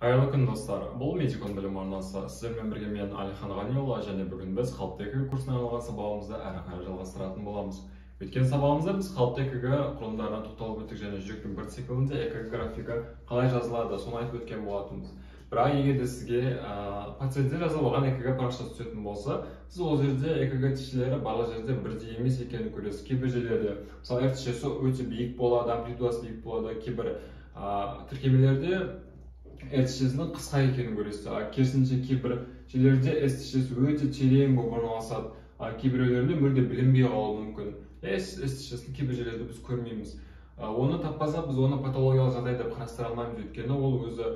Қайырлы күн, достар! Бұл Медикон білім арнасы. Сіздермен бірге мен, Әлихан Ғаниұлы, және бүгін біз қалыпты ЭКГ курсына арналған сабағымызды әрі қарай жалғастыратын боламыз. Өткен сабағымызда біз қалыпты ЭКГ құрылымдарына тоқталып өттік және жүректің бір циклінде ЭКГ графигі қалай жазылады, соны айтып өткен болатынбыз. Бірақ егер де сізге пациентте жазылып алған ЭКГ парақшасы түсетін болса, сіз ол жерде ЭКГ тішелері барлық жерде бірдей емес екенін көресіз. Кейбір жерлерде, мысалы, R тішесі өте биік болады, амплитудасы биік болады, кейбір тіркемелерде R тішесінің қысқа екенін көресіз. Керісінше, кейбір жерлерде S тішесі өте терең болып орналасады, кейбіреулерінде мүлде білінбей қалуы мүмкін. S тішесін кейбір жерлерде біз көрмейміз. Оны таппасақ, біз оны патологиялық жағдай деп қарастыра алмаймыз, өйткені ол өзі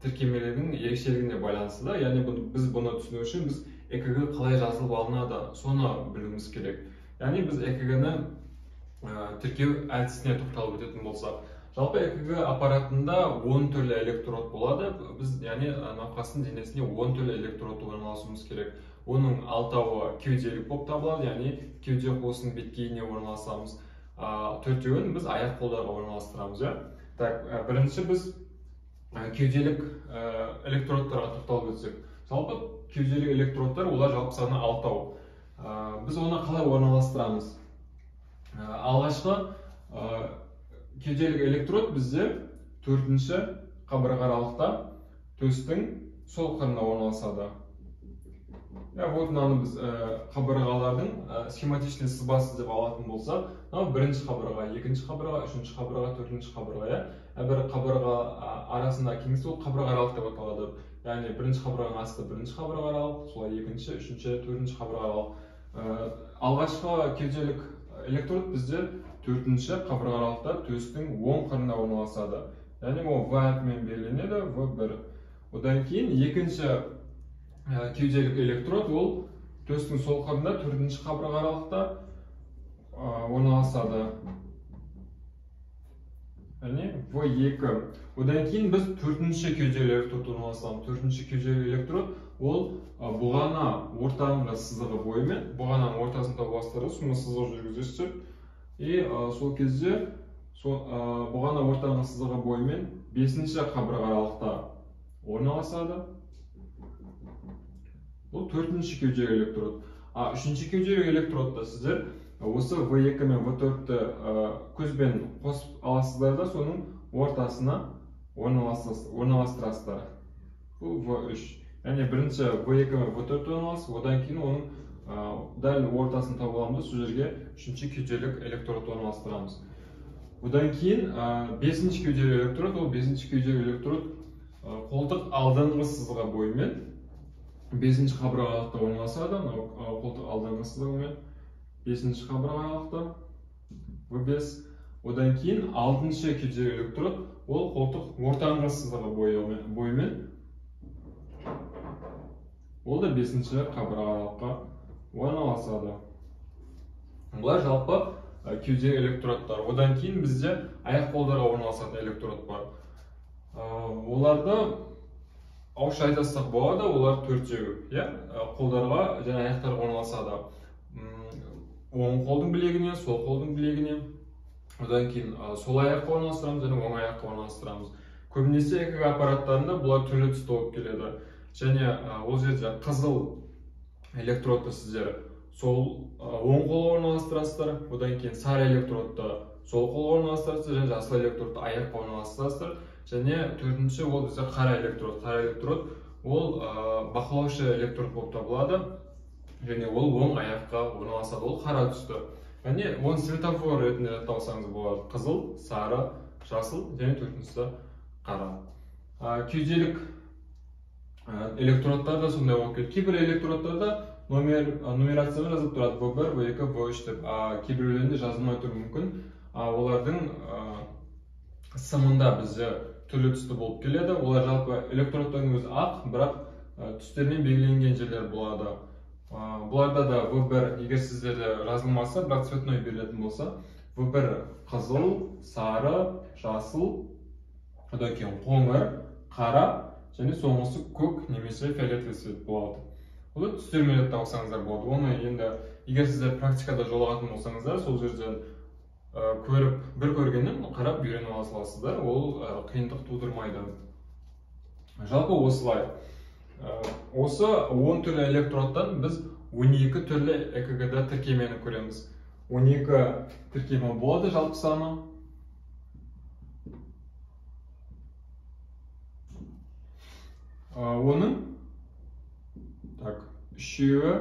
тіркемелердің ерекшелігіне байланысты да. Яғни біз бұны түсіну үшін біз ЭКГ қалай жазылып алынады, соны білуіміз керек. Яғни біз ЭКГ-ні тіркеу әдісіне тоқталып өтетін болсақ, жалпы ЭКГ аппаратында 10 түрлі электрод болады. Біз, яғни, науқастың денесіне 10 түрлі электрод орналасуымыз керек. Оның алтауы кеуделік болып табылады, яғни кеуде қуысының беткейіне орналасамыз. Төртеуін біз аяқ қолдарға орналастырамыз. Так, бірінші біз кеуделік электродтарға тоқталып өтсек. Жалпы кеуделік электродтар, олар жалпы саны алтау. Біз оны қалай орналастырамыз? Алғашқы кеуделік электрод бізде төртінші қабырға аралықта, төстің сол қырына орналасады. Вот мынаны біз қабырғалардың схематичный сызбасы деп алатын болсақ, мынау бірінші қабырға, екінші қабырға, үшінші қабырға, төртінші қабырға. Бір қабырға арасында кеңістік, ол қабырға аралық деп аталады. Яғни бірінші қабырғаның асты бірінші қабырға аралық, солай екінші, үшінші, төртінші қабырға аралық. Алғашқы кеуделік электрод бізде төртінші қабырға аралықта, төстің оң қырына орналасады. Яғни ол В әрпімен белгіленеді, В1. Одан кейін екінші кеуделік электрод, ол төстің сол қырында, төртінші қабырға аралықта орналасады. Яғни В2. Одан кейін біз төртінші кеуделік электрод орналасамыз. Төртінші кеуделік электрод ол бұғана ортаңғы сызығы бойымен, бұғананың ортасын тауып аласыздар, соны сызық жүргізесіздер. И сол кезде бұғана ортаңғы сызығы бойымен бесінші қабырға аралықта орналасады. Бұл төртінші кеуделік электрод. А үшінші кеуделік электродта сіздер осы В2 мен В4-ті көзбен қосып аласыздар да, соның ортасына орналастырасыздар. Бұл В3. Яғни бірінші В2 мен В4 орналасып, одан кейін оның дәл ортасын тауып аламыз, сол жерге үшінші кеуделік электрод орналастырамыз. Одан кейін бесінші кеуделік электрод, ол бесінші кеуделік электрод қолтық алдыңғы сызығы бойымен бесінші қабырға аралықта орналасады. Мынау қолтық алдыңғы сызығымен бесінші қабырға аралықта, В5. Одан кейін алтыншы кеуделік электрод, ол қолтық ортаңғы сызығы бойымен, ол да бесінші қабырға аралыққа орналасады. Бұлар жалпы кеуделік электродтар. Одан кейін бізде аяқ қолдарға орналасатын электрод бар. Оларды ауызша айтсақ болады, олар төртеу, қолдарға және аяқтарға орналасады. Оң қолдың білегіне, сол қолдың білегіне, одан кейін сол аяққа орналастырамыз және оң аяққа орналастырамыз. Көбінесе ЭКГ аппараттарында бұлар түрлі түсті болып келеді. Және ол жерде қызыл электродты сіздер сол оң қолға орналастырасыздар, одан кейін сары электродты сол қолға орналастырасыздар және жасыл электродты аяққа орналастырасыздар. Және төртінші ол бізде қара электрод. Қара электрод ол бақылаушы электрод болып табылады және ол оң аяққа орналасады, ол қара түсті. Яғни оны светофор ретінде жаттап болады: қызыл, сары, жасыл және төртіншісі қара. Кеуделік электродтар да сондай болып келеді. Кейбір электродтарда нумерациямен жазылып тұрады: В1, В2, В3 деп. Кейбіреулерінде жазылмай тұруы мүмкін. Олардың сымында бізде түрлі түсті болып келеді. Олар жалпы электродтардың өзі ақ, бірақ түстермен белгіленген жерлер болады. Бұларда да В1, егер сіздерде жазылмаса, бірақ цветной берілетін болса, В1 қызыл, сары, жасыл, одан кейін қоңыр, қара және соңғысы көк немесе фиолетовый цвет болады. Оны түстермен жаттап алсаңыздар болады. Оны енді егер сіздер практикада жолығатын болсаңыздар, сол жерден көріп, бір көргеннен қарап үйреніп ала саласыздар, ол қиындық тудырмайды. Жалпы осылай. Осы 10 түрлі электродтан біз 12 түрлі ЭКГ-да тіркемені көреміз. 12 тіркеме болады жалпы саны. Оның так, үшеуі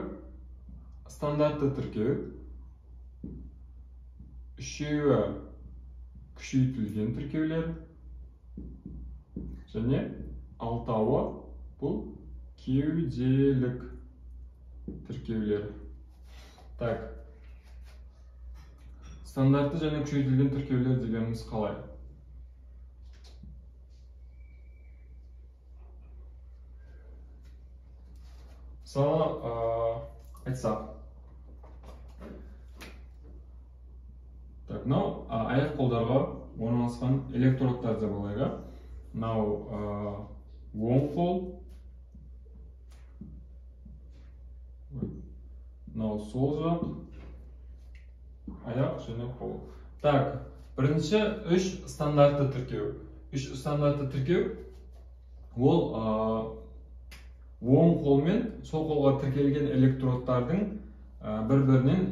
стандартты тіркеу, үшеуі күшейтілген тіркеулер және алтауы бұл кеуделік тіркеулер. Так, стандартты және күшейтілген тіркеулер дегеніміз қалай? Мысалы, айтсақ, так, мынау аяқ қолдарға орналасқан электродтар деп алайық. Мынау оң қол, мынау сол жақ, аяқ және қол. Так, бірінші үш стандартты тіркеу. Үш стандартты тіркеу ол оң қол мен сол қолға тіркелген электродтардың бір-бірінен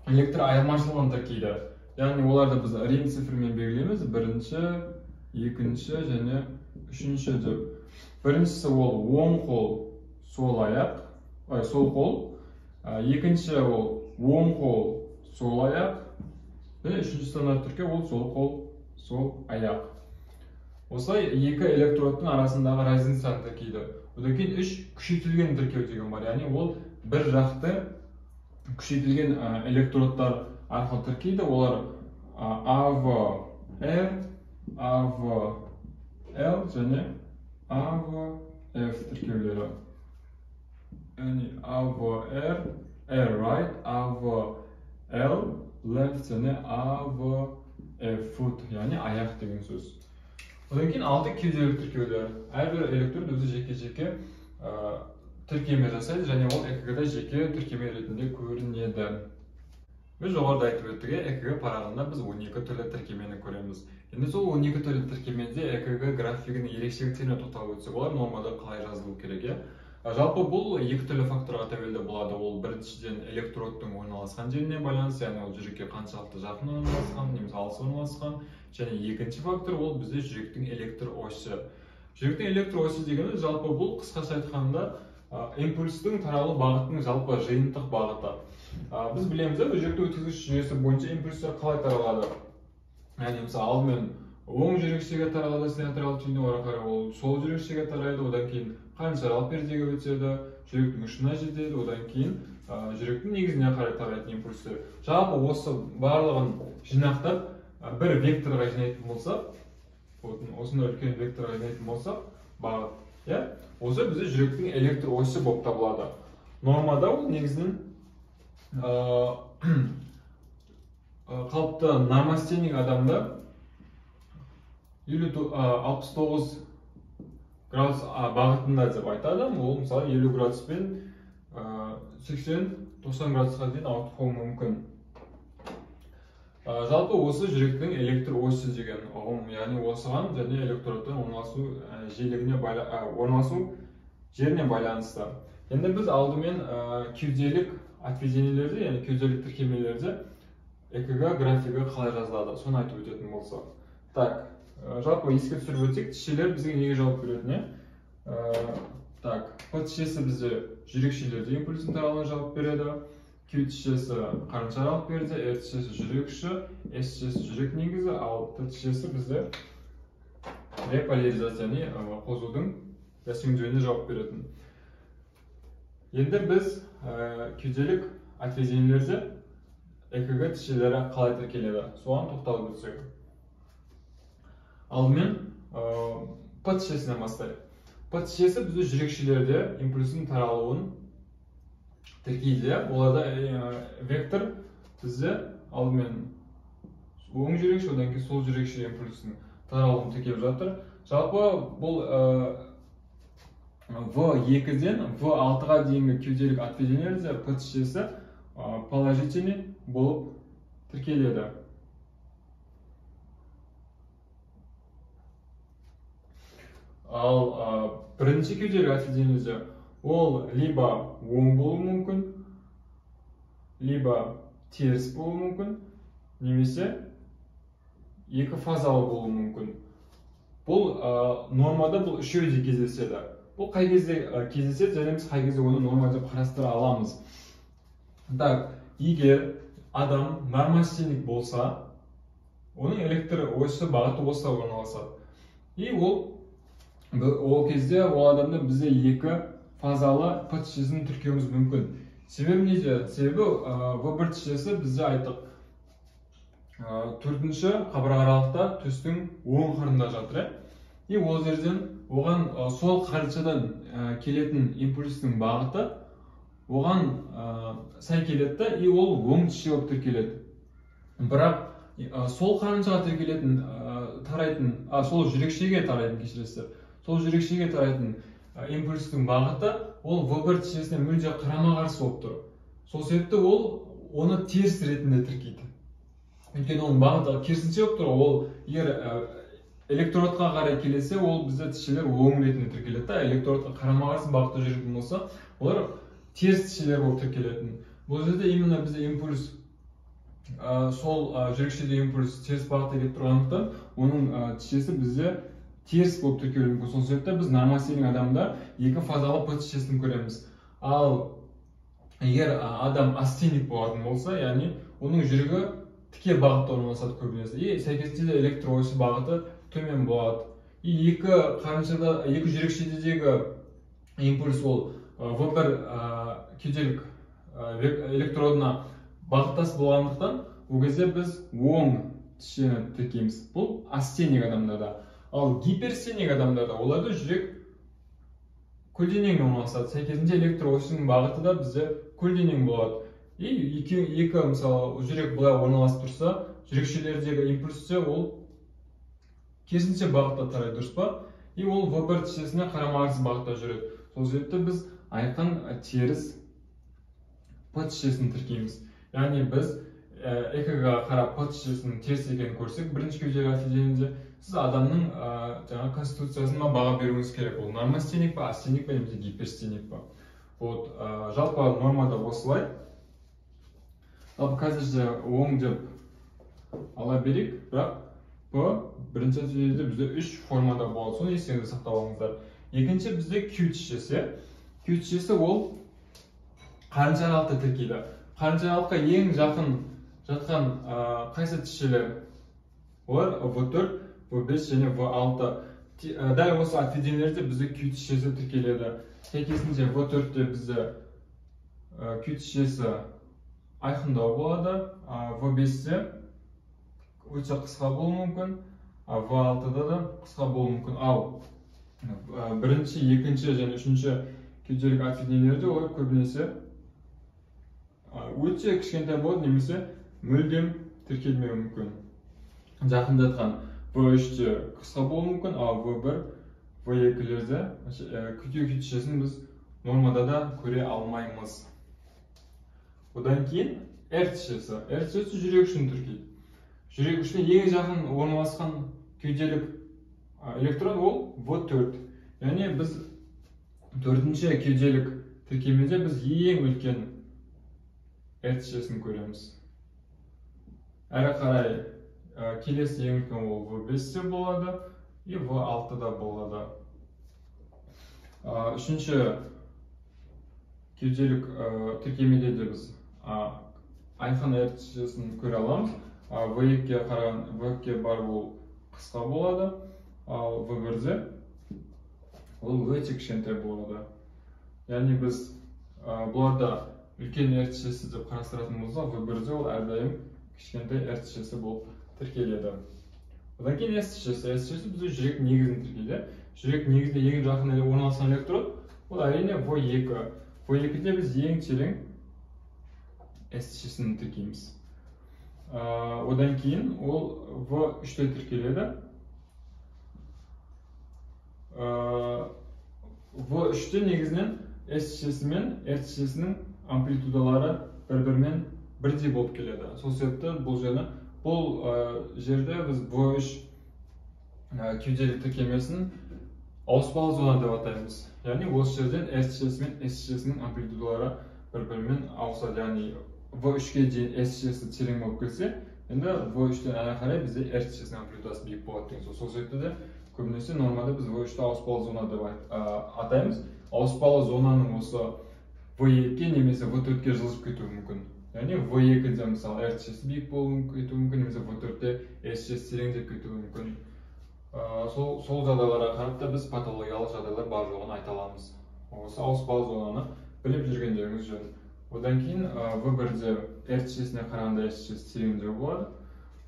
электр айырмашылығын тіркейді. Яғни оларды біз рим цифрмен белгілейміз. Бірінші, екінші және үшінші деп. Біріншісі ол оң қол, сол аяқ, сол қол. Екінші ол оң қол, сол аяқ. Және үшінші стандарт тіркеу ол сол қол, сол аяқ. Осылай екі электродтың арасындағы разницаны тіркейді. Одан кейін үш күшейтілген тіркеу деген бар. Яғни ол бір жақты күшейтілген электродтар арқылы тіркейді. Олар АВР, АВЛ және АВФ тіркеулері. Яғни АВР, R right, АВЛ left және АВФ foot, яғни аяқ деген сөз. Одан кейін алты кеуделік тіркеулер. Әрбір электрод өзі жеке-жеке тіркеме жасайды және ол ЭКГ-да жеке тіркеме ретінде көрінеді. Біз жоғарыда айтып өттік, ЭКГ парағында біз 12 түрлі тіркемені көреміз. Енді сол 12 түрлі тіркемеде ЭКГ графигінің ерекшеліктеріне тоқталып өтсек, олар нормада қалай жазылу керек, иә? Жалпы бұл екі түрлі факторға тәуелді болады. Ол біріншіден электродтың орналасқан жеріне байланысты, яғни ол жүрекке қаншалықты жақын орналасқан немесе алыс орналасқан. Және екінші фактор ол бізде жүректің электр осі. Жүректің электр осі дегеніміз жалпы бұл қысқаша айтқанда импульстің таралу бағытының жалпы жиынтық бағыты. Біз білеміз, жүректі өткізгіш жүйесі бойынша импульстер қалай таралады. Яғни мысалы алдымен оң жүрекшеге таралады, синоатриалды түйіннен ары қарай ол сол жүрекшеге тарайды, одан кейін қаншарал пердеге өтеді, жүректің ұшына жетеді, одан кейін жүректің негізіне қарай тарайтын импульстер. Жалпы осы барлығын жинақтап бір векторға жинайтын болсақ, осындай үлкен векторға жинайтын болсақ, бағыт, иә? Осы бізде жүректің электр осі болып табылады. Нормада ол негізінен қалыпты нормастеник адамда 69 градус бағытында деп айтады. Ол мысалы 50 градуспен 80-90 градусқа дейін ауытқуы мүмкін. Жалпы осы жүректің электр осі деген ұғым, яғни осыған және электродтың орналасу желігіне орналасу жеріне байланысты. Енді біз алдымен кеуделік отведениелерде, яғни кеуделік тіркемелерде ЭКГ графигі қалай жазылады, соны айтып өтетін болсақ. Так, жалпы еске түсіріп өтсек, тісшелер бізге неге жауап беретіне? Так, П тісшесі бізде жүрекшелерде импульстің таралуына жауап береді. Q тісшесі қарыншаралық перде, R тісшесі жүрек ұшы, S тісшесі жүрек негізі, ал Т тісшесі бізде реполяризация, яғни қозудың рәсімдеуіне жауап беретін. Енді біз кеуделік отведениелерде ЭКГ тісшелері қалай тіркеледі, соған тоқталып өтсек. Алдымен П тісшесінен бастайық. П тісшесі бізде жүрекшелерде импульстің таралуын тіркейді. Оларда вектор бізде алдымен оң жүрекше, одан кейін сол жүрекше импульстің таралуын тіркеп жатыр. Жалпы бұл В2-ден В6-ға дейінгі кеуделік отведениелерде П тісшесі положительный болып тіркеледі. Ал бірінші кеуделік отведениеде ол либо оң болуы мүмкін, либо теріс болуы мүмкін, немесе екі фазалы болуы мүмкін. Бұл нормада бұл үшеуі де кездеседі. Бұл қай кезде кездеседі және біз қай кезде оны норма деп қарастыра аламыз? Так, егер адам нормастеник болса, оның электр осі бағыты осылай орналасады. И ол кезде ол адамда бізде екі фазалы П тісшесін тіркеуіміз мүмкін. Себебі неде? Себебі В1 тісшесі бізде айттық, төртінші қабырғааралықта төстің оң қырында жатыр. И ол жерден оған сол қарыншадан келетін импульстің бағыты оған сай келеді, и ол оң тісше болып тіркеледі. Бірақ сол қарыншаға тіркелетін тарайтын, сол жүрекшеге тарайтын, кешіресіздер, сол жүрекшеге тарайтын импульстің бағыты ол В1 тісшесіне мүлде қарама-қарсы болып тұр. Сол себепті ол оны теріс ретінде тіркейді. Өйткені оның бағыты керісінше болып тұр. Ол егер электродқа қарай келесе, ол бізде тісшелер оң ретінде тіркеледі, да, электродқа қарама-қарсы бағытта жүретін болса, олар теріс тісшелер болып тіркелетін. Бұл жерде именно бізде импульс сол жүрекшеде импульс теріс бағытта кетіп тұрғандықтан, оның тісшесі бізде теріс болып тіркелуі мүмкін. Сол себепті біз нормастеник адамда екі фазалы П тісшесін көреміз. Ал егер адам астеник болатын болса, яғни оның жүрегі тіке бағытта орналасады көбінесе, и сәйкесінше электр осі бағыты төмен болады. И екі қарыншада, екі жүрекшедегі импульс ол В1 кеуделік электродына бағыттас болғандықтан, ол кезде біз оң тісшені тіркейміз. Бұл астеник адамдарда. Ал гиперстеник адамдарда оларда жүрек көлденең орналасады. Сәйкесінше электр осінің бағыты да бізде көлденең болады. И екі мысалы жүрек былай орналасып тұрса, жүрекшелердегі импульс те ол керісінше бағытта тарайды, дұрыс па? И ол В1 тісшесіне қарама-қарсы бағытта жүреді. Сол себепті біз айқын теріс П тісшесін тіркейміз. Яғни біз ЭКГ-ға қарап П тісшесінің теріс екенін көрсек, бірінші кеуделік отведениеде сіз адамның жаңа конституциясына баға беруіңіз керек. Ол нормастеник па, астеник па, немесе гиперстеник па. Вот, жалпы нормада осылай. Жалпы қазірше оң деп ала берейік, бірақ П бірінші отведениеде бізде үш формада болады. Соны естеріңізде сақтап алыңыздар. Екінші бізде Q тісшесі. Q тісшесі ол қарыншааралықты тіркейді. Қарыншааралыққа ең жақын жатқан қайсы тісшелер? Олар В4, В5 және В6. Дәл осы отведениелерде бізде Q тісшесі тіркеледі. Сәйкесінше В4-те бізде Q тісшесі айқындау болады, В5-те өте қысқа болуы мүмкін, В6-да да қысқа болуы мүмкін. Ал бірінші, екінші және үшінші кеуделік отведениелерде олар көбінесе өте кішкентай болады немесе мүлдем тіркелмеуі мүмкін. Жақын жатқан В3-те қысқа болуы мүмкін, ал В1, В2-лерде Q тісшесін біз нормада да көре алмаймыз. Одан кейін R тісшесі. R тісшесі жүрек үшін тіркейді. Жүрек үшін ең жақын орналасқан кеуделік электрод ол В4. Яғни біз төртінші кеуделік тіркемеде біз ең үлкен R тісшесін көреміз. Әрі қарай келесі ең үлкен ол В5-те болады и В6-да болады. Үшінші кеуделік тіркемеде де біз айқын R тісшесін көре аламыз. В2-ге қараған, В2-ге барып ол қысқа болады, ал В1-де ол өте кішкентай болады. Яғни біз бұларда үлкен R тісшесі деп қарастыратын болсақ, В1-де ол әрдайым кішкентай R тісшесі болып тіркеледі. Одан кейін S тісшесі. S тісшесі бізде жүрек негізін тіркейді. Жүрек негізінде ең жақын орналасқан электрод ол әрине В2. В2-де біз ең терең S тісшесін тіркейміз. Одан кейін ол В3-те тіркеледі. В3-те негізінен S тісшесі мен R тісшесінің амплитудалары бір-бірімен бірдей болып келеді. Сол себепті бұл жерде біз В3 кеуделік тіркемесін ауыспалы зона деп атаймыз. Яғни осы жерден R тісшесі мен S тісшесінің амплитудалары бір-бірімен ауысады. Яғни V3-ке дейін S тісшесі терең болып келсе, енді V3-тен әрі қарай бізде R тісшесінің амплитудасы биік болады деген сөз. Сол себепті де көбінесе нормада біз V3-ті ауыспалы зона деп атаймыз. Ауыспалы зонаның осы V2-ге немесе V4-ке жылжып кетуі мүмкін. Яғни V2-де мысалы R тісшесі биік болып кетуі мүмкін, немесе V4-те S тісшесі тереңдеп кетуі мүмкін. Сол жағдайларға қарап та біз патологиялық жағдайлар бар жоғын айта аламыз. Осы ауыспалы зонаны біліп жүргендеріңіз жөн. Одан кейін V1-де R тісшесіне қарағанда S тісшесі тереңдеу болады.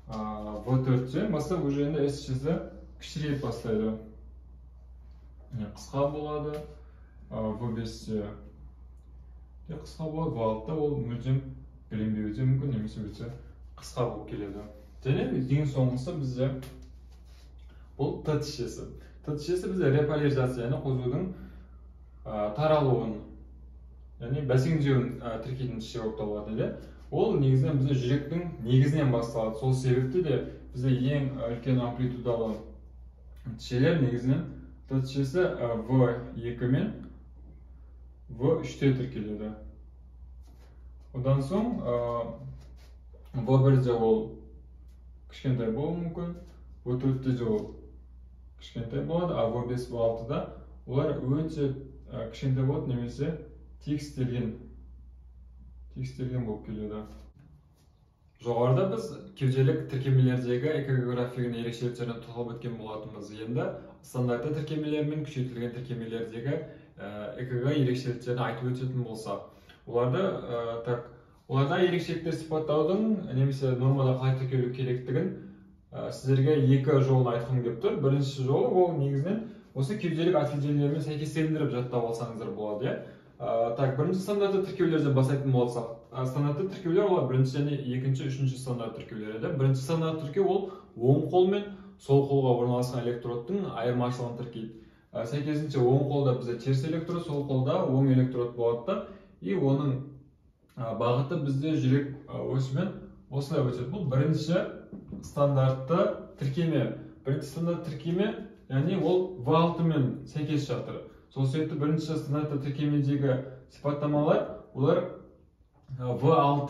V4-те бастап уже енді S тісшесі кішірейіп бастайды. Қысқа болады. V5-те де қысқа болады. V6-та ол мүлдем білінбеуі де мүмкін, немесе өте қысқа болып келеді. Және ең соңғысы бізде бұл Т тісшесі. Т тісшесі бізде реполяризация, яғни қозудың таралуын, яғни бәсеңдеуін тіркейтін тісше болып табылады еді. Ол негізінен бізде жүректің негізінен басталады. Сол себепті де бізде ең үлкен амплитудалы тісшелер негізінен Т тісшесі V2 мен V3-те тіркеледі. Одан соң V1-де ол кішкентай болуы мүмкін, V4-те де ол кішкентай болады, а V5, V6-да олар өте кішкентай болады немесе тегістелген болып келеді. Жоғарыда біз кеуделік тіркемелердегі ЭКГ графигінің ерекшеліктеріне тоқталып өткен болатынбыз. Енді стандартты тіркемелер мен күшейтілген тіркемелердегі ЭКГ ерекшеліктерін айтып өтетін болсақ, оларда ерекшеліктер сипаттаудың немесе нормада қалай тіркелу керектігін сіздерге екі жолын айтқым келіп тұр. Бірінші жолы ол негізінен осы кеуделік отведениелермен сәйкестендіріп жаттап алсаңыздар болады, иә. Так, бірінші стандартты тіркеулерден бастайтын болсақ, стандартты тіркеулер олар бірінші және екінші, үшінші стандарт тіркеулер еді. Бірінші стандарт тіркеу ол оң қол мен сол қолға орналасқан электродтың айырмашылығын тіркейді. Сәйкесінше оң қолда бізде теріс электрод, сол қолда оң электрод болады да, и оның бағыты бізде жүрек осымен осылай өтеді. Бұл бірінші стандартты тіркеме. Бірінші стандарт тіркеме, яғни ол V6 мен сәйкес жатыр. Сол себепті бірінші стандартты тіркемедегі сипаттамалар олар V6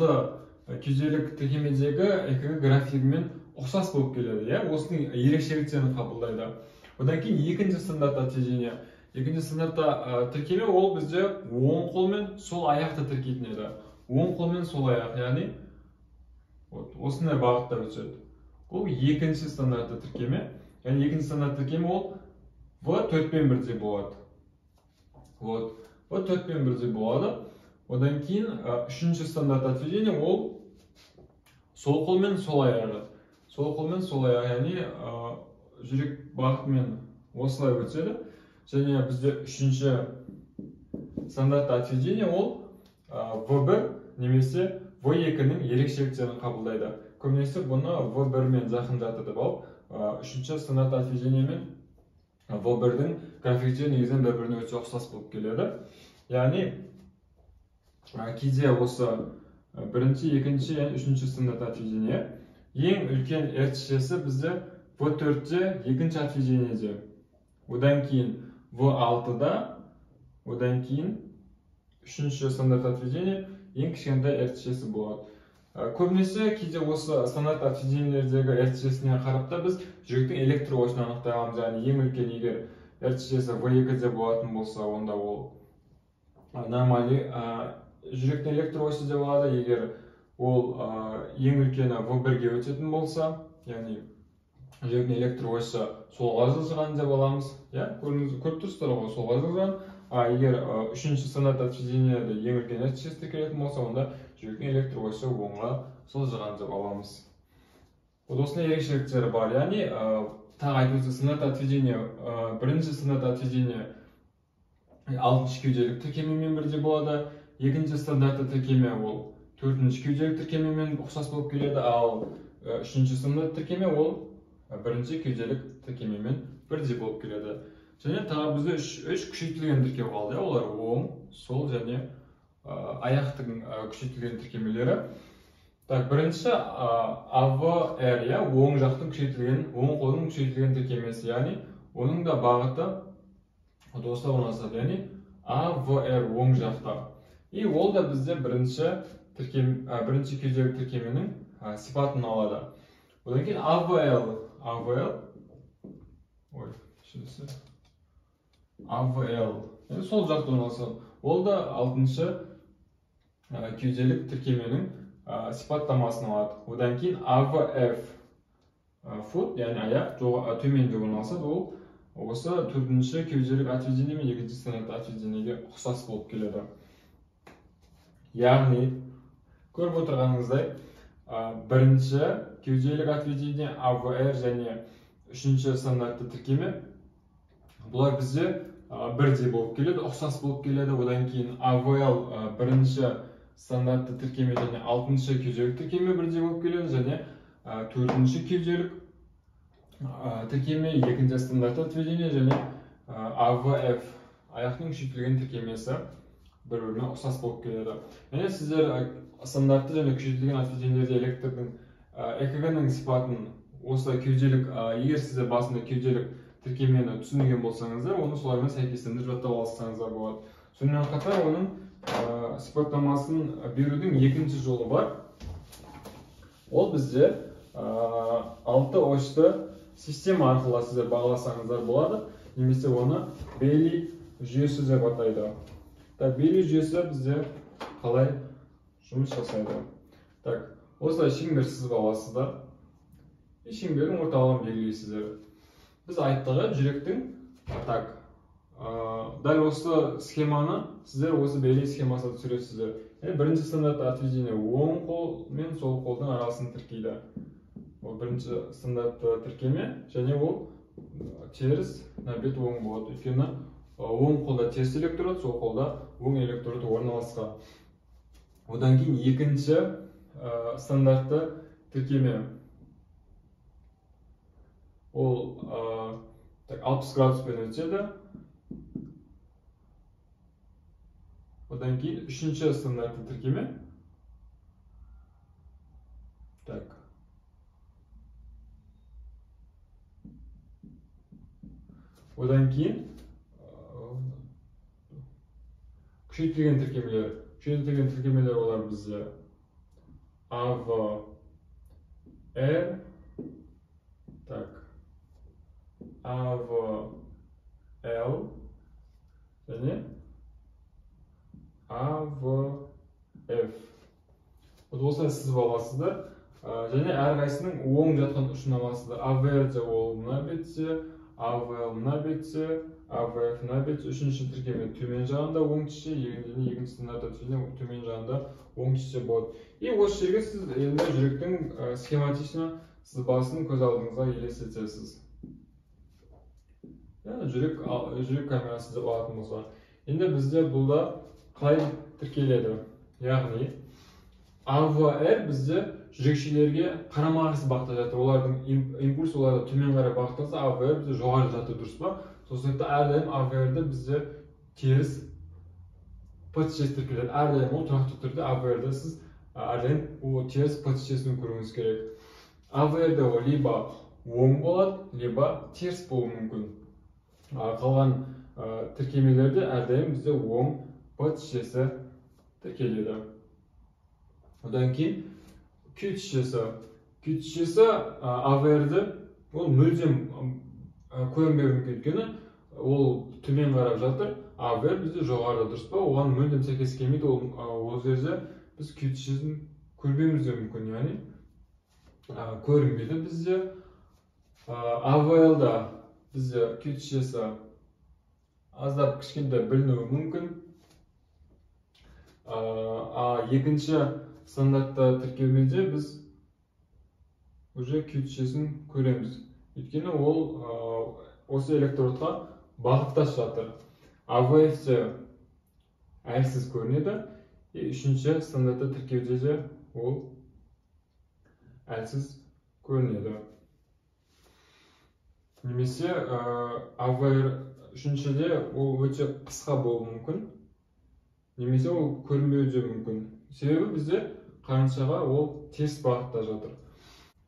кеуделік тіркемедегі ЭКГ графигімен ұқсас болып келеді, иә, осының ерекшеліктерін қабылдайды. Одан кейін екінші стандартты отведение. Екінші стандартта тіркеме ол бізде оң қол мен сол аяқты тіркейтін еді. Оң қол мен сол аяқ, яғни вот осындай бағытта өтеді. Бұл екінші стандартты тіркеме. Яғни екінші стандартты тіркеме ол V4 пен бірдей болады. Вот, V4 пен бірдей болады. Одан кейін үшінші стандарт отведение ол сол қол мен сол аяғы. Сол қол мен сол аяғы, яғни жүрек бағытымен осылай өтеді. Және бізде үшінші стандарт отведение ол V1 немесе V2-нің ерекшеліктерін қабылдайды. Көбінесе бұны V1 мен жақындатып алып, үшінші стандарт отведение мен V1-дің графиктері негізінен бір-біріне өте ұқсас болып келеді. Яғни кейде осы бірінші, екінші, яғни үшінші стандарт отведение ең үлкен R тісшесі бізде V4-те екінші отведениеде, одан кейін V6-да, одан кейін үшінші стандарт отведение ең кішкентай R тісшесі болады. Көбінесе кейде осы стандарт отведениелердегі R тісшесіне қарап та біз жүректің электр осін анықтай аламыз. Яғни ең үлкен егер R тісшесі V2-де болатын болса, онда ол нормальный жүректің электр осі деп алады. Егер ол ең үлкені V1-ге өтетін болса, яғни жүректің электр осі солға жылжыған деп аламыз. Иә, көріп тұрсыздар ғой, солға жылжыған. А егер үшінші стандарт отведениеде ең үлкен R тісшесі тіркелетін болса, онда жүректің электр осі оңға жылжыған деп аламыз. Вот осындай ерекшеліктері бар. Яғни тағы айтып өтсек, стандарт отведение, бірінші стандарт отведение алтыншы кеуделік тіркемемен бірдей болады. Екінші стандартты тіркеме ол төртінші кеуделік тіркемемен ұқсас болып келеді, ал үшінші стандарт тіркеме ол бірінші кеуделік тіркемемен бірдей болып келеді. Және тағы бізде үш күшейтілген тіркеу қалды, олар оң, сол және аяқтың күшейтілген тіркемелері. Так, бірінші АВР, иә, оң жақтың күшейтілген, оң қолдың күшейтілген тіркемесі, яғни оның да бағыты Вот осылай орналасады, яғни АВР оң жақта. И ол да бізде бірінші кеуделік тіркеменің сипатын алады. Одан кейін АВЛ, АВЛ, сол жақта орналасады. Ол да алтыншы кеуделік тіркеменің сипаттамасын алады. Одан кейін АВФ, фут, яғни аяқ төменде орналасады. Ол осы төртінші кеуделік отведение мен екінші стандартты отведениеге ұқсас болып келеді. Яғни көріп отырғаныңыздай, бірінші кеуделік отведение, АВР және үшінші стандартты тіркеме, бұлар бізде бірдей болып келеді, ұқсас болып келеді. Одан кейін АВЛ бірінші стандартты тіркеме және алтыншы кеуделік тіркеме бірдей болып келеді, және төртінші кеуделік тіркеме, екінші стандартты отведение және АВФ аяқтың күшейтілген тіркемесі бір-біріне ұқсас болып келеді. Және сіздер стандартты және күшейтілген отведениелерде электрдің ЭКГ-ның сипатын осылай кеуделік, егер сіздер басында кеуделік тіркемені түсінген болсаңыздар, оны солармен сәйкестендіріп жаттап алсаңыздар болады. Сонымен қатар оның сипаттамасын берудің екінші жолы бар. Ол бізде алты осьті система арқылы сіздер бағаласаңыздар болады, немесе оны Бейли жүйесі деп атайды. Так, Бейли жүйесі бізде қалай жұмыс жасайды? Так, осылай шеңбер сызып аласыздар. И шеңбердің орталығын белгілейсіздер. Біз айттығы жүректің, так, дәл осы схеманы сіздер осы Бейли схемасына түсіресіздер. Бірінші стандартты отведение оң қол мен сол қолдың арасын тіркейді. Ол бірінші стандартты тіркеме, және ол теріс бет оң болады. Өйткені оң қолда теріс электрод, сол қолда оң электрод орналасқан. Одан кейін екінші стандартты тіркеме. Ол 60 градуспен өтеді. Одан кейін үшінші стандартты тіркеме. Так. Одан кейін күшейтілген тіркемелер. Күшейтілген тіркемелер олар бізде АВР, так, АВЛ және АВФ. Вот осылай сызып аласыздар. Және әрқайсысының оң жатқан ұшын аласыздар. АВР де ол мына бетте, АВЛ мына бетте, АВФ мына бетте. Үшінші тіркеме төмен жағында оң тісше, екінші стандартты тіркеме төмен жағында оң тісше болады. И осы жерге сіз енді жүректің схематично сызбасын көз алдыңызға елестетесіз. Яғни жүрек камерасы деп алатын болсақ. Енді бізде бұл да қалай тіркеледі? Яғни АВР бізде жүрекшелерге қарама-қарсы бағытта жатыр. Олардың импульс оларда төмен қарай бағытталса, АВР бізде жоғары жатыр, дұрыс па? Сол себепті әрдайым АВР-ді бізде теріс П тісшесі тіркеледі. Әрдайым ол тұрақты түрде АВР-ді сіз әрдайым ол теріс П тісшесін көруіңіз керек. АВР-ді ол либо оң болады, либо теріс болуы мүмкін. Қалған тіркемелерде әрдайым бізде оң П тісшесі тіркеледі. Одан кейін Q тісшесі. Q тісшесі АВР-ді ол мүлдем көрінбеуі мүмкін, өйткені ол төмен қарап жатыр, АВР бізде жоғарыда, дұрыс па? Оған мүлдем сәйкес келмейді. Ол жерде біз Q тісшесін көрмеуіміз де мүмкін, яғни көрінбейді бізде. АВЛ-да бізде Q тісшесі аздап кішкентай білінуі мүмкін. Екінші стандартты тіркеуде біз уже Q тісшесін көреміз. Өйткені ол осы электродқа бағыттас жатыр. АВФ-те әлсіз көрінеді. Үшінші стандартты тіркеуде де ол әлсіз көрінеді. Немесе АВР үшіншіде ол өте қысқа болуы мүмкін. Немесе ол көрінбеуі де мүмкін. Себебі бізде қарыншаға ол теріс бағытта жатыр.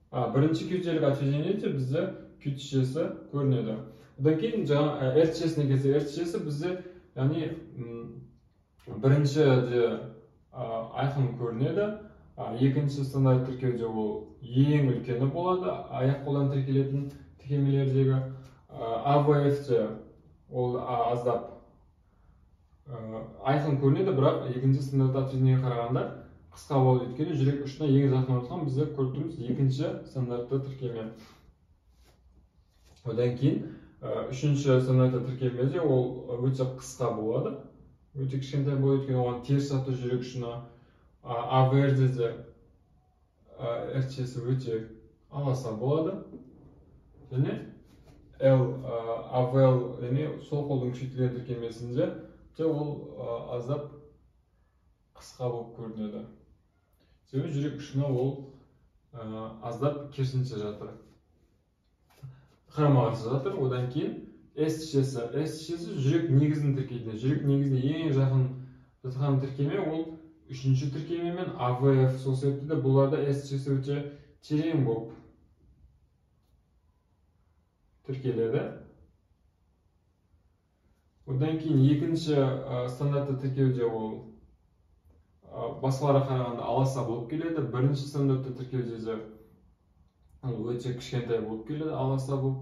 Бірінші кеуделік отведениеде бізде Q тісшесі көрінеді. Одан кейін жаңа РТ-шесіне келсек, РТ-шесі бізде, яғни біріншіде айқын көрінеді, екінші стандарт тіркеуде ол ең үлкені болады, аяқ қолдан тіркелетін тіркемелердегі. АВФ-те ол аздап айқын көрінеді, бірақ екінші стандарт отведениеге қарағанда қысқа болады, өйткені жүрек ұшына ең жақын орналасқан бізде көріп тұрмыз екінші стандартты тіркеме. Одан кейін үшінші стандартты тіркемеде ол өте қысқа болады, өте кішкентай болады, өйткені оған теріс жатыр жүрек ұшына. АВР-де де РТ-шесі өте аласа болады. Және L, АВЛ, яғни сол қолдың күшейтілген тіркемесінде де ол аздап қысқа болып көрінеді. Себебі жүрек ұшына ол аздап керісінше жатыр, қарама-қарсы жатыр. Одан кейін S-шесі. S-шесі жүрек негізін тіркейтін. Жүрек негізіне ең жақын жатқан тіркеме ол үшінші тіркеме мен АВФ. Сол себепті де бұларда S-шесі өте терең болып тіркеледі. Одан кейін екінші стандартты тіркеуде ол басқаларға қарағанда аласа болып келеді. Бірінші стандартты тіркеуде де ол өте кішкентай болып келеді, аласа болып.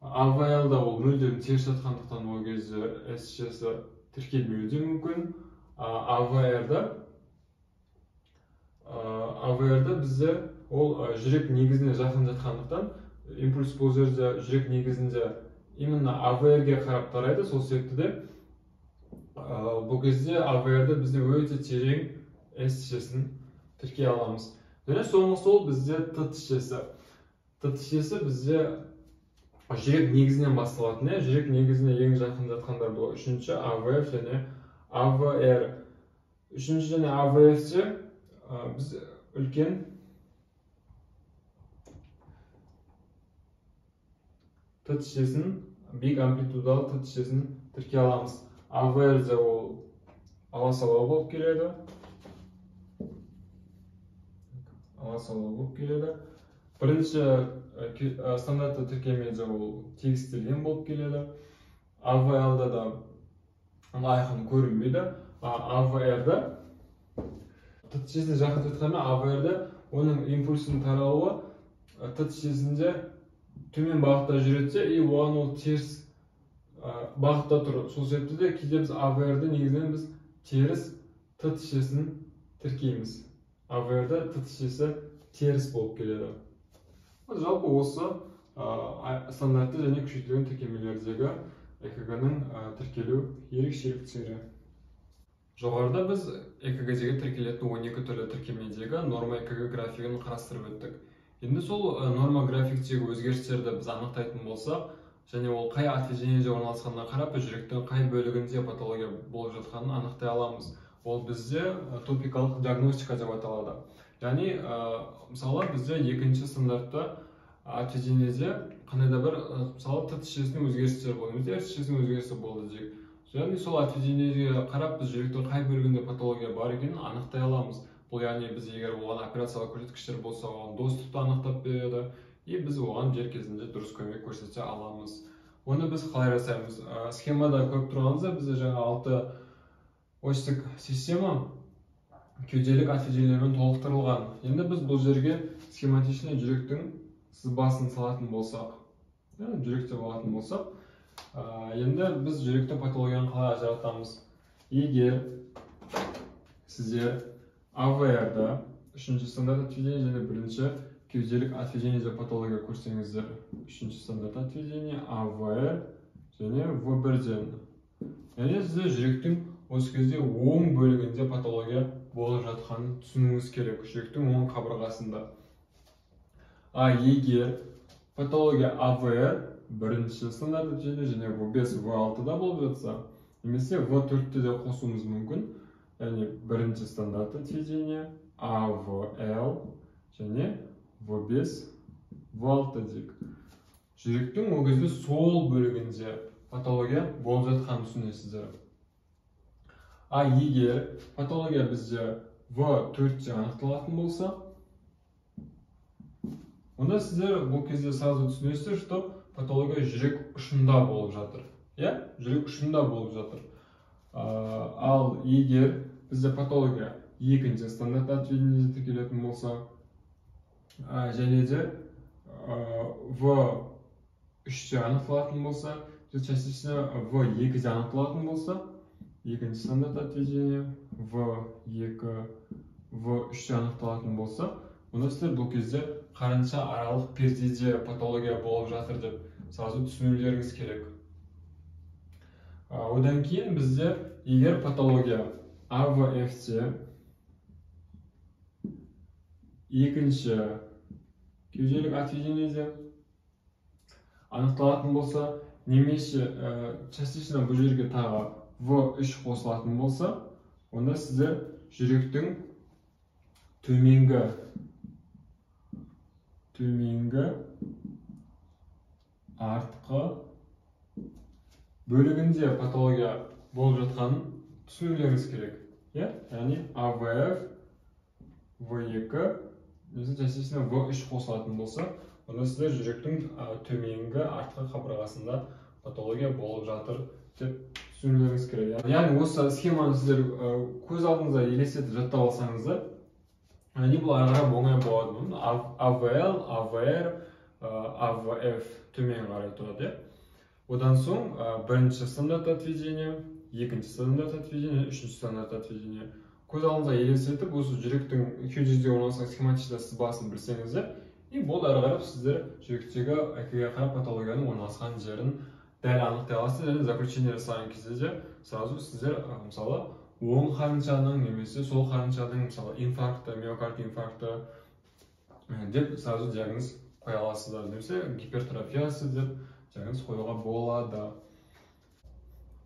АВЛ-да ол мүлдем теріс жатқандықтан ол кезде S-шесі тіркелмеуі де мүмкін. АВР-да бізде ол жүрек негізіне жақын жатқандықтан импульс бұл жерде жүрек негізінде именно АВР-ге қарап тарайды. Сол себепті де бұл кезде АВР-да бізде өте терең S-шесін тіркей аламыз. Және соңғысы ол бізде Т-шесі. Т-шесі бізде жүрек негізінен басталатын, жүрек негізіне ең жақын жатқандар бұл үшінші АВФ және АВР. Үшінші және АВФ-те біз үлкен Т-шесін, биік амплитудалы Т-шесін тіркей аламыз. АВР-де ол аласалау болып келеді. Аласалау болып келеді. Бірінші стандартты тіркемеде ол тегістелген болып келеді. АВЛ-да да айқын көрінбейді. АВР-да Т-шесіне жақын жатқанымен АВР-да оның импульсінің таралуы Т-шесінде төмен бағытта жүреді и оған ол теріс бағытта тұр. Сол себепті де кейде біз АВР-ді негізінен біз теріс Т-шесін тіркейміз. АВР-да Т-шесі теріс болып келеді. Жалпы осы стандартты және күшейтілген тіркемелердегі ЭКГ-ның тіркелу ерекшеліктері. Жоғарыда біз ЭКГ-дегі тіркелетін 12 түрлі тіркемедегі норма ЭКГ графигін қарастырып өттік. Енді сол норма графиктегі өзгерістерді біз анықтайтын болсақ, және ол қай отведениеде орналасқанына қарап, жүректің қай бөлігінде патология болып жатқанын анықтай аламыз. Ол бізде топикалық диагностика деп аталады. Яғни, мысалы, бізде екінші стандартты отведениеде қандай да бір, мысалы, Т-шесінің өзгерістері болды, немесе Р-шесінің өзгерісі болды дейік. Яғни сол отведениеге қарап біз жүректің қай бөлігінде патология бар екенін анықтай аламыз. Бұл яғни біз егер оған операциялық көрсеткіштер болса, оған доступты анықтап береді, и біз оған дер кезінде дұрыс көмек көрсете аламыз. Оны біз қалай жасаймыз? Схемада көріп тұрғанымызда бізде жаңа 6 осьтік система кеуделік отведениелермен толықтырылған. Енді біз бұл жерге схематичный жүректің сызбасын салатын болсақ, жүрек деп алатын болсақ, енді біз жүректің патологияны қалай ажыратамыз? Егер сіздер АВР-да үшінші стандарт отведение және бірінші кеуделік отведениеде патология көрсеңіздер, үшінші стандарт отведение АВР және В1-ден. Яғни сіздер жүректің осы кезде оң бөлігінде патология болып жатқанын түсінуіңіз керек, жүректің оң қабырғасында. А егер патология АВР бірінші стандарт отведение және В5, В6-да болып жатса, немесе В4-те де қосуымыз мүмкін, яғни бірінші стандарт отведение АВЛ және В5, В6 дейік. Жүректің ол кезде сол бөлігінде патология болып жатқанын түсінесіздер. А егер патология бізде В4-те анықталатын болса, онда сіздер бұл кезде сразу түсінесіздер, что патология жүрек ұшында болып жатыр. Иә, жүрек ұшында болып жатыр. Ал егер бізде патология екінші стандарт отведениеде тіркелетін болса, және де В3-те анықталатын болса, частично В2-де анықталатын болса, екінші стандарт отведение В2, В3-те анықталатын болса, онда сіздер бұл кезде қарынша аралық пердеде патология болып жатыр деп сразу түсінулеріңіз керек. Одан кейін бізде егер патология АВФ-те екінші кеуделік отведениеде анықталатын болса, немесе частично бұл жерге тағы В3 қосылатын болса, онда сіздер жүректің төменгі артқы бөлігінде патология болып жатқанын түсінулеріңіз керек. Иә, яғни АВФ, В2, немесе частично В3 қосылатын болса, онда сіздер жүректің төменгі артқы қабырғасында патология болып жатыр деп түсінулеріңіз керек. Яғни осы схеманы сіздер көз алдыңызда елестетіп жаттап алсаңыздар, яғни бұл ары қарай оңай болады. АВЛ, АВР, АВФ төмен қарай тұрады. Одан соң бірінші стандарт отведения, екінші стандарт отведения, үшінші стандарт отведения. Көз алдыңызға елестетіп, осы жүректің кеудеде орналасқан схематичті сызбасын білсеңіздер, и болды, ары қарап сіздер жүректегі ЭКГ қарап патологияның орналасқан жерін дәл анықтай аласыздар. Және заключение жасаған кезде де сразу сіздер мысалы оң қарыншаның немесе сол қарыншаның мысалы инфаркті, миокард инфаркті деп сразу диагноз қоя аласыздар, немесе гипертрофиясы деп диагноз қоюға болады.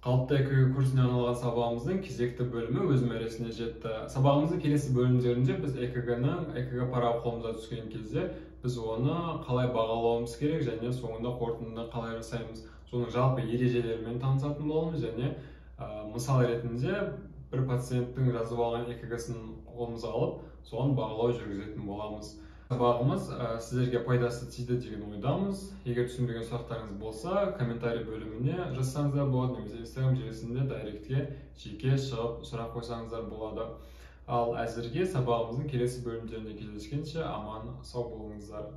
Қалыпты ЭКГ курсына арналған сабағымыздың кезекті бөлімі өз мәресіне жетті. Сабағымыздың келесі бөлімдерінде біз ЭКГ-ның ЭКГ парағы қолымызға түскен кезде біз оны қалай бағалауымыз керек және соңында қорытындыны қалай жасаймыз, соның жалпы ережелерімен танысатын боламыз. Және мысал ретінде бір пациенттің жазып алған ЭКГ-сын қолымызға алып, соған бағалау жүргізетін боламыз. Сабағымыз сіздерге пайдасы тиді деген ойдамыз. Егер түсінбеген сұрақтарыңыз болса, комментарий бөліміне жазсаңыздар болады, немесе Instagram желісінде директке жеке шығып сұрақ қойсаңыздар болады. Ал әзірге сабағымыздың келесі бөлімдерінде кездескенше аман сау болыңыздар.